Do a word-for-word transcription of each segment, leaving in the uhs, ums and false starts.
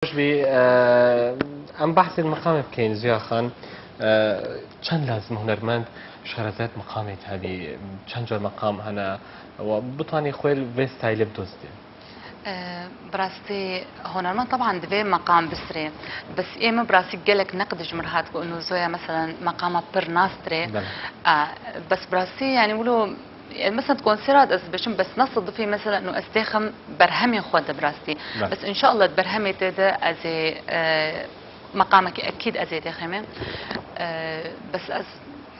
Baş bî, e, em behsê meqamê bikeyin, Ziya Xan. E, çend lazim hunermend şerezet meqamê te hebî? Çend car meqam hene? Wa bitanî xwe vê stayîlê bidozitê? E, bi rastî hunermend teban divê meqam bistirê. Bes ê min bi rastî gelek neqd ji min re hat ku ûno Zoya meselen meqama pir nastirê. Belê. E, bes bi rastî yani wilo E, mesela di konsera de ez dibiçim, bes ne sidifî mesela ûno ez têxim berhemên xwe de bi rastî. Belê. Bes inşallah di berhemê te de ez ê, e, meqamekî ekîd ez ê têximê. E, bes ez,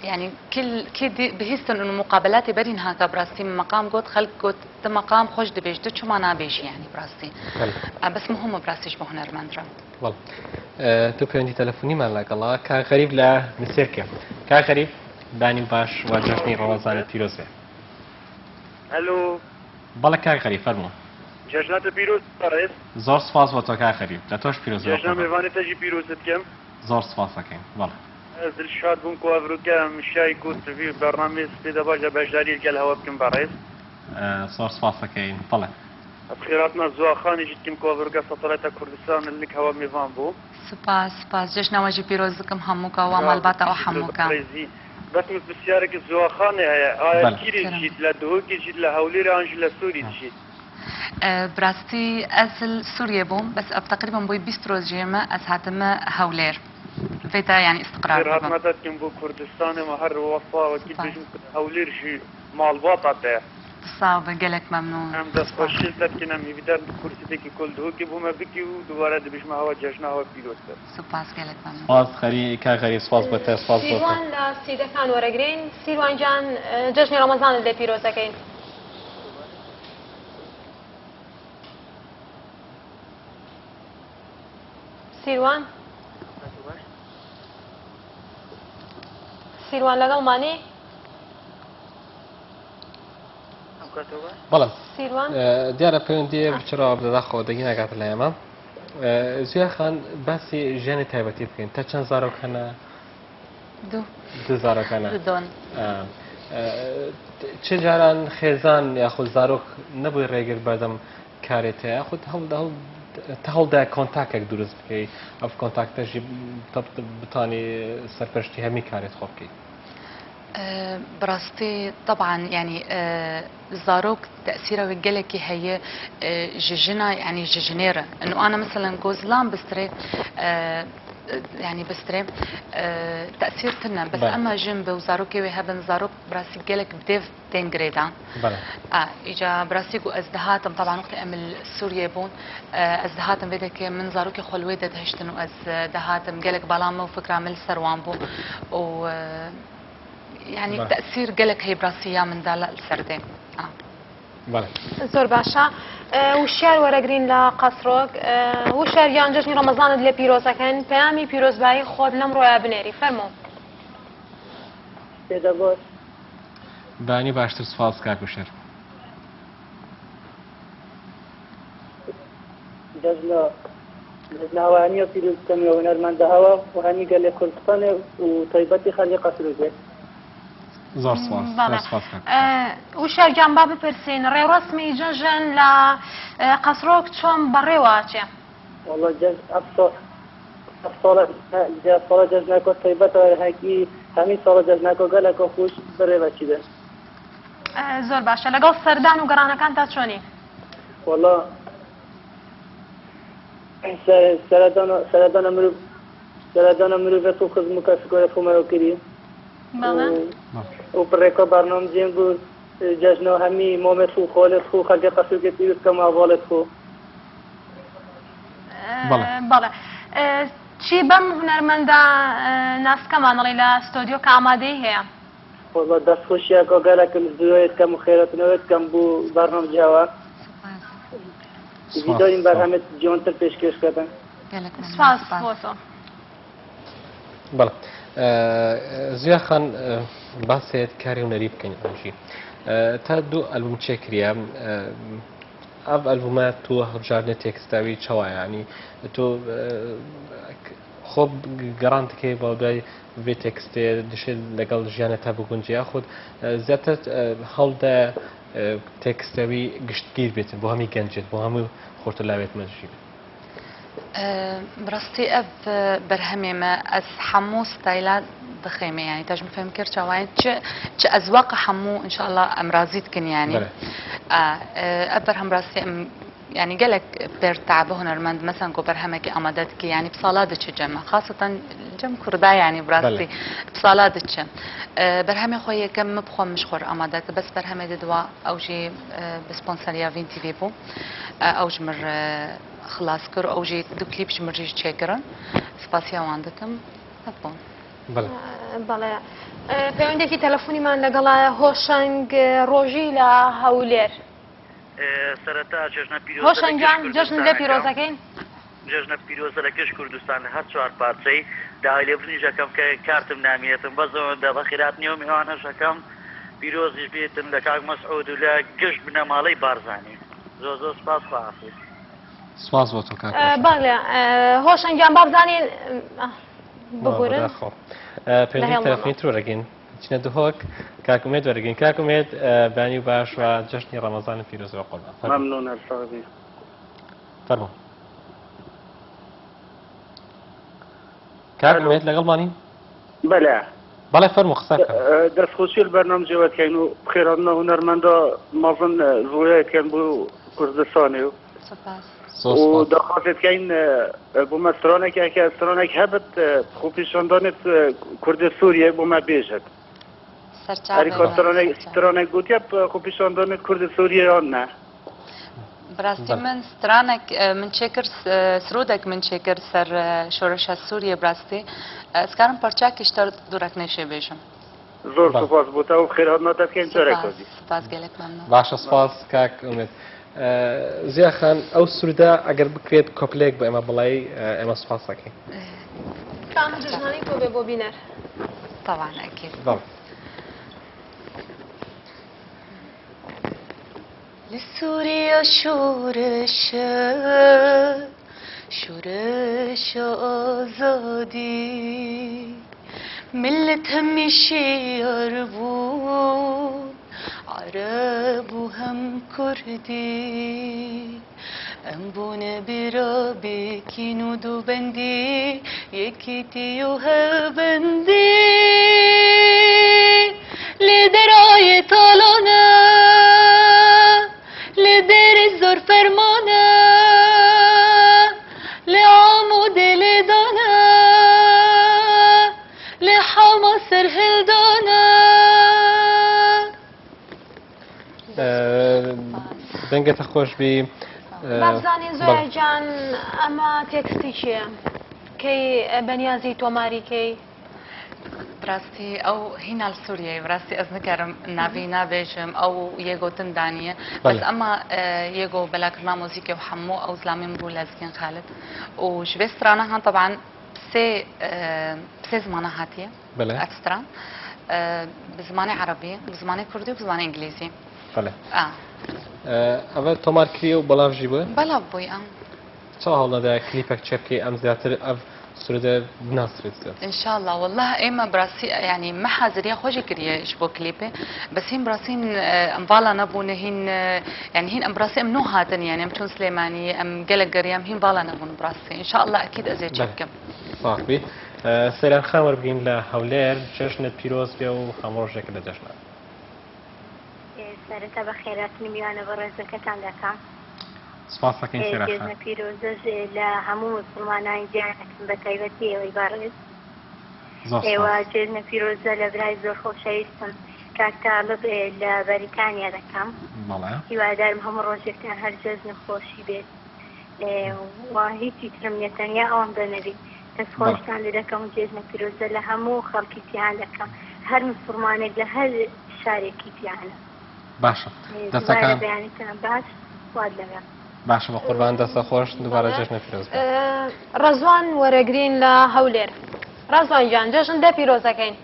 yani, kil-, kî dî-, bihîstin ûno muqabelatê berî niha ka bi rastî min meqam got, xelk got, tu meqam xweş dibêj, tu çima nabêjî, yani, bi rastî. Belê. E, bes muhim e bi rastî ji bo hunermend re. Belê. E, tu pêwendî telefonî me legel e. Ka Xerîb li Misêrkê. Ka Xerîb, danî baş, wa cejnê Remezanê pîroz be. Hello. Belê, Ka Xerîb, fermo. Cejna te pîroz, barêz. Zor spas bo te, Ka Xerîb. Te toş pîroz be. Cejna mêvanê te jî pîroz dikim. Zor spas dikim. Belê. Ez dilşad bûm ku evroke em şayî ku tu vî bernameyê spê de baş e beşdarî li gel hewe bikim, barêz. E, zor spas dikim. Belê. Ez xêr hatina Zuwa Xanê jî dikim ku evroke Satelayta Kurdistan li lik hewe mêvan bû. Spas, spas. Cejna we jî pîroz dikim hemûka we, malbata we hemûka. Rêzî. Bes min pirsyarek Zuwa Xanê heye. Aya kîrê jî, li Duhokê jî, li Hewlêrê an jî li Sûrî jî? E, bi rastî ez li Sûriyê bûm, bes ev teqrîben bûyî bîst roj jê me ez hatime Hewlêr. Vê de, yani, îstiqrar bibim. Xêr hatina te dikim bo Kurdistanê me, her wesa wekî dibêjim ku Hewlêr jî malbata te ye. Sax be, gelek memnûn. Em destxweşî li te dikin, em hîvîdar in tu kursîtekî ku li Duhokê bo me bikî û dubare dibêjime hewe cejna hewe pîroz be. Spas, gelek memnûn. Spas, Xerî-, Ka Xerîb, spas bo te, spas bo te. Sîrwan li Sîdekan weregirên. Sîrwan can, e, cejnê Remezan li te pîroz dekeyin. Sîrwan? Sîrwan, legel manî? Belê. Sîrwan? E, diyar e peyvendiyê bi çira bi daxo de yine gatile yema. E, Ziya Xan, behsê jiyanê taybetî bikin. Te çend zarok hene? Du. Du zarok hene. Du don. E, e, çi caran xêzan yaxud zarok nebûyî rêgir berdem karê te, yaxud hewl, hewl, te hewl de kontakek durust bikey, ev kontakte jî tab-, bitanî serpereştî hemî karê xwe bikey? E, bi rastî, teban, yani, e, zarok tesîra wê gelekî heye, e, ji jina, yani ji jinê re. Ûno ana, meselen, ku zilam bistirê, e, yani bistirê, e, tesîr tune. Bes ema jin be û zarokê wê hebin, zarok bi rastî gelek bi dêv tên girêdan. Belê. A, îca bi rastî ku ez dihatim, teban wextê em li Sûriyê bûn, e, ez dihatim vê dekê min zarokê xwe li wê de dihiştin û ez, e, dihatim gelek bala min û fikra min li ser wan bû û, e, yani tesîr gelek heye bi rastî ya min da li ser dê. A. Belê. Zor baş e. E, wişyar weregirîn la Qasrok. E, wişyar yan cejnî Remezan dilê pîroz ekin. Peyamî pîrozbayî xwe di lemroya binêrî. Fermo. Pêdagog. Danî baştir, spas kak Bişir. Cejna, cejna hewa hemiya pîroz dikim ya hunermenda hewa û hemî gelê Kurdistanê û taybetî xelkê Qasrokê. Zor spas, belê, zor spas kak. E, Wişar can ba bipirsîn, rêwresmî cejn la, e, Qasrok çon berê waçe? Wala cez-, ev so-, ev sala, ev sala cejneka taybet e, hekî hemî sala cejneka geleka xweş bi rê ve çî be. E, zor baş e. Legal serdan û geranekan te çonî? Wala ser-, seredana, seredana mirov, seredana mirov ve tu xizm û kesik ve xwe me kirî. Belê. Û, û bi rêka bernamecên ku, e, cejna hemî mamê xwe, xalê xwe, xelkê Qesûkê pîroz kema hevalê xwe. Belê. E, belê. E, çi bem hunermenda, e, naskema nilî la stûdyo ka amadeyî heye? Wala destxweşiyeka gelek li Zoyê dikem û xêratina wê dikem bo bernamecê hewa. Spas. Hîvîdarîm berhemê ciwantir pêşkêş kevin. Gelek memnûn. Spas, spas. Belê. E, Ziya Xan, e, behsê karê hunerî bikin em jî. E, te du albûm çêkiriye. E, ev albûme tu hilbijartinê teksta wî çawa ye? Yanî tu, e, xwe gerant dikey balbay vê tekstê, dişê legal jiyana te biguncê, yaxud, e, zêdetir, e, hewl de, e, teksta wî giştgîr bêtin, bo hemî gencêt, bo hemî xortulawêt me jî? Bi rastî ev, e, berhemê me, ez hemû stayla dixême, yanî te ji min fêm kir çawa ye, çi, çi ezwaqa hemû, înşallah, em razî dikin, yanî. Belê. A, e, ev berhem rastî em, yanî gelek pêr teabe hunermend, mesela ku berhemekî amade dike, yanî bi sala diçe cem, xaseten cem kurda, yanî bi rastî Belê. bi sala diçe. E, berhemê xwe yekem min bi xwe min ji xwe re amade kir, bes berhemê di dua ew jî, e, bi sponseriya Vîn T V bû. E, ew ji min re xilas kir, ew jî du klîp ji min re jî çêkirin. Spasiya wan dikim. Hep bûn. Belê. Belê. Peyvendekî telefonî man legelaya Hoşeng Rojî la Hewlêr. Ee, sereta cejna pîroz Hoşeng can, cejn de pîroz ekeyn. Cejna pîroz le giş Kurdistan li her çar parçeyî dahilê bin îja kem ke kartim namiyetim. Bes de ve xîrat niyom iwana şekem pîroz jî bîtin le kak Mesûd û le giş bine malê Barzanî. Zor zor spas xwe afî. Spas bo to kak. Ee, Belê, ee, Hoşeng can, ba bizanîn, ah, bigurin. Xwe. Ee, peyvendekî telefonî tu weregîn. Çine duhok, kak Umêd weregîn. Kak Umêd, ee, benî û baş ve cejnî Remezanê pîroz ve qurban. Fermo. Memnûn, ev sax bî. Fermo. Kak Umêd, legel manî? Belê. Belê, fermo, qise ke. E, destxweşî li bernamecê we dikeyn û bi xêr hatina hunermenda mezin, e, Zoya dikin bo Kurdistanê û Spas. Zor û spas. Daxwazê dikeyn, e, e, bo me stranek, heke stranek hebit, e, xwepêşandanê, e, Kurdê Sûriyê bo me bêjit. Serçavê Herî xwe me, stranek, serçavê. Stranek gotiye, e, xwepêşandanê Kurdê Sûriyê yan ne? Bi rastî Belê. Min stranek, e, min çêkir, s-, e, sirûdek min çêkir ser, e, şoreşa Sûriyê bi rastî. E, ez karim parçeyekî ji te dûrek nêşê bêjim. Zor Belê. Spas bo te û bi xêr hatina te dikeyn careke Spas, dî. Spas, gelek memnûn. Baş e, spas kak Umêd. E, Ziya Xan, ew sirûde eger bikirêt kopleyek bi ema bilayî, e, ema spas ekeyn. Tam cejnanî to bê bo bîner. Tavan, ekîd. Belê. Li Sûriya şoreş e, şoreşa azadî. Millet hemî şiyar bûn, Ereb û hem Kurdî. Em bûne bira bêkîn û dubendî, yekîtî û hevbendî. Li derayê talan e, li Dêrê Zor ferman e, li Amûdê lêdan e, li Hema serhildan e. Ee, dengê te xweş bî. Ee, Babzanîn Zoya belê. Can, ema tekstî çi ye? Key, e, beniyazî tomarî key? Bi rastî ew hîna li Sûriyeyê, bi rastî ez nikarim navî nabêjim, ew yê gotin daniye. Bes Belê. Ema, e, yê go belakirina muzîkê û hemû ew zilamê min bû Lezgîn Xalid. Û ji vê strana han teban bi sê, e, bi sê zimana hatiye. Belê. Ev stran, e, bi zimanê erebî, bi zimanê kurdî û bi zimanê îngilîzî. Belê. A. E, ev tomar kiriye û belav jî bûye? Belav bûye, a. Çawa hewlna de klîpek çêbikê, em zêdetir ev sirûde binasînin zêdetir? Înşallah, wallah ê me bi rastî, yanî me haziriya xwe jî kiriye ji bo klîpê. Bes hîn bi rastî hîn, e, em vala nebûne, hîn, e, yanî hîn em bi rastî em nû hatin, yanî em çûn Silêmaniyê, em gelek geriyam, hîn vala nebûne bi rastî. Înşallah ekîd ez ê Belê. Çêbikim. Sax bî. E, Seyran Xan, werbigihîn li Hewlêr, cejne pîroz be û hemû rojeke de cejne. Ê, sereta bi xêr hatinî mîwane bi rêzeketandê kam. Spas dikin Ê, Seyran Xan. Cejne pîroze ji li hemû misilmanan cîhanê dikim, bi taybetî êwî barêz. Zor Êwa spas. Cejne pîroze li birayê zor xweşewîstim, kak Talib, ê, li Berîtanya dikim. Belê. Hîwadarım hemû rojektan her cejne xweşî bêt. Ê, wa hîçî trim ye, tenya wan de nebî. Destxweştan lê dekem û cejne pîroze li hemû xelkî cîhan dekem. Her misilmanek li her şarekî cîhan e. Baş e. Ê, Desteka dubare beyanî kirin baş, wa dilerim. Baş e, bi qurban, desta xweş, dubare Bale. Cejne pîroz be. Ee, Rezwan weregirîn li Hewlêr. Rezwan can, cejn de pîroz ekeyn.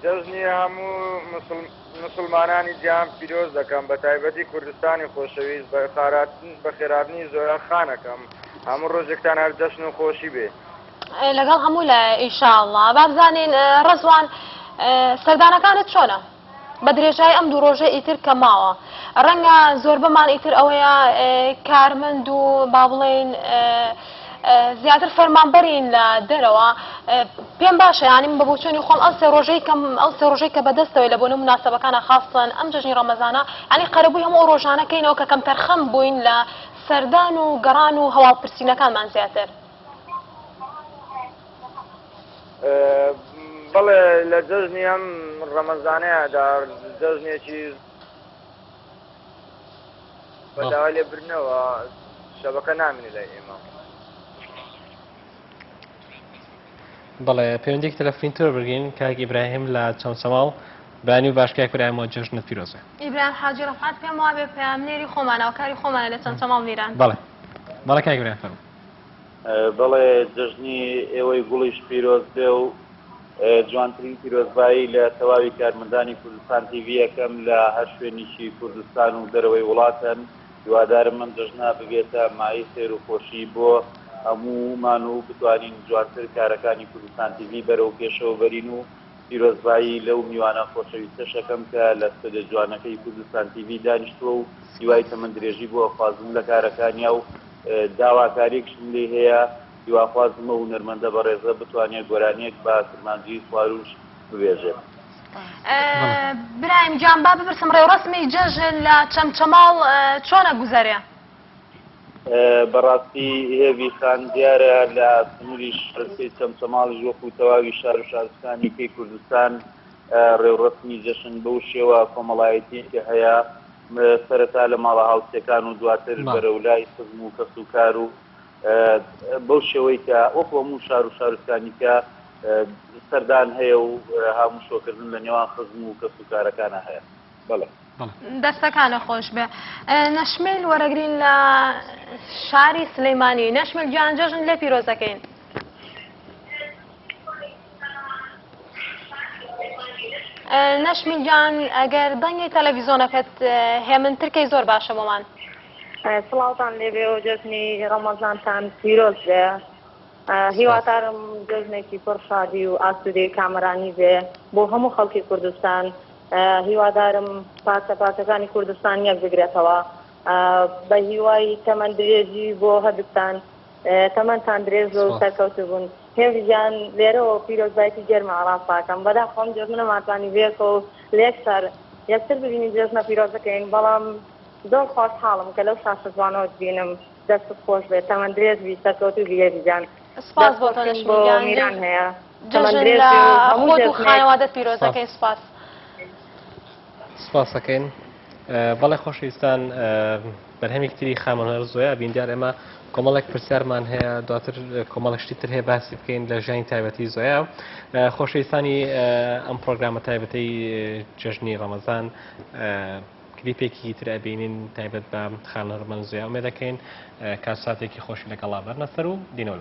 Cejnî hemû misil-, misilmananî cîhan pîroz dekem, bi taybetî Kurdistanî xweşewîst, bi xêrhatin-, bi xêrhatinî Zoya Xan ekem. Hemû rojektan her cejn û xweşî bê. Ê, legal hemû le, înşallah. Ba bizanîn, e, Rezwan, e, serdanekaniz çona? بە درێژایی ئەم دوو ڕۆژە ئیتر کە ماوە، ڕەنگە زۆربەمان ئیتر ئەوەیە، ئێ، کارمەند و با بڵێن، ئێ، ئێ، زیاتر فەرمانبەرین لە دەرەوە. ئێ، پێم باشە، یعنی، من بە بۆچوونی خۆم ئەو سێ ڕۆژەی کەم، ئەو سێ ڕۆژەی کە بەدەستەوە لە بۆنە مناسەبەکانە، خاستن ئەم جەژنی ڕەمەزانە، یعنی، قەرەبووی هەموو ئەو ڕۆژانە کەینەوە کە کەم تەرخەم بووین لە سەردان و گەڕان و هەواڵپرسینەکانمان زیاتر. ئێ، بەڵێ، لە جەژنی ئەم ڕەمەزانەیەدا، جەژنێکی بە داوای لێبردنەوە، شەبەکە نامێنێ لای ئێمە. بەڵێ، پەیوەندیەکی تەلەفۆنی تۆ بگرین، کاک ئیبراهیم لە چەمچەماڵ. بەیانی و باش کاک برایم و جەژنت پیرۆز بێ. ئیبراهیم حاجی ڕەفعەت، پێم وابێ پەیامنێری خۆمانە، هاوکاری خۆمانە لە چەمچەماڵ میران. بەڵێ، بەڵێ کاک ئیبراهیم، فەرموو. بەڵێ، جەژنی ئێوەی گوڵیش پیرۆز بێ و جوانترین پیرۆزبایی لە تەواوی کارمەندانی کوردستان تیڤی یەکەم لە هەر شوێنیکی کوردستان و دەرەوەی وڵاتن. هیوادارم ئەم جەژنە ببێتە مایەی خێر و خۆشی بۆ هەموومان و بتوانین جوانتر کارەکانی کوردستان تیڤی بەرەو پێشەوە بەرین و پیرۆزبایی لەو میوانە خۆشەویستەش ئەکەم کە لە ستۆدیۆ جوانەکەی کوردستان تیڤی دانیشتووە و هیوای تەمەن درێژی بۆ ئەخوازم لە کارەکانیا و داواکاریەکشم لێی هەیە، هیواخوازم ئەو هونەرمەندە بەڕێزە بتوانێت گۆرانیەک بە کرمانجیی خوارووش ببێژێت. برایم گیان، با بپرسم، ڕێوڕەسمی جەژن لە چەمچەماڵ چۆنە گوزەرێ؟ بەڕاستی هێڤی خان دیارە لە سنووری شارستێی چەمچەماڵیش وەکو تەواوی شار و شارستانیکەی کوردستان ڕێوڕەسمی جەژن بەو شێوە کۆمەڵایەتیەکە هەیە، سەرەتا لە ماڵە هاوسێکان و دواتر بەرەو لای خزم و کەس و کار و بەو شێوەی کە وەکو هەموو شار و شارستانیکە سەردان هەیە و هاموشۆکردن لە نێوان خزم و کەس و کارەکانە هەیە. بەڵێ. دەستەکانە خۆش بێ. نەشمیل وەرەگرین لە شاری سلەیمانی. نەشمیل گیان جەژن لێ پیرۆزەکەین. نەشمیل گیان ئەگەر دەنگی تەلەڤیزۆنەکەت هێمنتر کەی زۆر باشە بۆمان. سڵاوتان لێبێ و جەژنی ڕەمەزانتان پیرۆز بێ. هیوادارم جەژنێکی پڕ شادی و ئاسوودەی کامەرانی بێ بۆ هەموو خەڵکی کوردستان. هیوادارم پارچە پارچەکانی کوردستان یەک بگرێتەوە. بە هیوای تەمەن درێژی بۆ هەردووکتان. تەمەنتان درێژ و سەرکەوتوو بن. هێڤی گیان، لێرەوە پیرۆزبایەکی گەرمە ئاراستاکەم. بەداخەوە ئەم جەژنە نەمانتوانی بەیەکەوە و لە یەک شار یەکتر ببینین جەژنە پیرۆزەکەین، بەڵام زۆر خۆشحاڵم کە لەو شاشە جوانەوە دبینم. دەستت خۆش بێت، تەمەن درێژ بی، سەرکەوتوو بی هێڤی گیان. سپاس بۆ تۆ نەشمیل گیان. جەژن لە خۆت و خانەوادەت پیرۆزەکەین. سپاس. سپاس ئەکەین. بەڵێ خۆشەویستان، بەرهەمێکی تری خانم هونەرمەند زۆیا ئەبین. دیار ئێمە کۆمەڵێک پرسیارمان هەیە، دواتر کۆمەڵێک شتی تر هەیە باسی بکەین لە ژیانی تایبەتی زۆیا. خۆشەویستانی ئەم پرۆگرامە تایبەتەی جەژنی ڕەمەزان، کلیپێکی تر ئەبینین تایبەت بە خانم هونەرمەند زۆیا. ئومێد ئەکەین کات ساتێکی خۆشی لەگەڵا بەرنە سەر و دینەوە.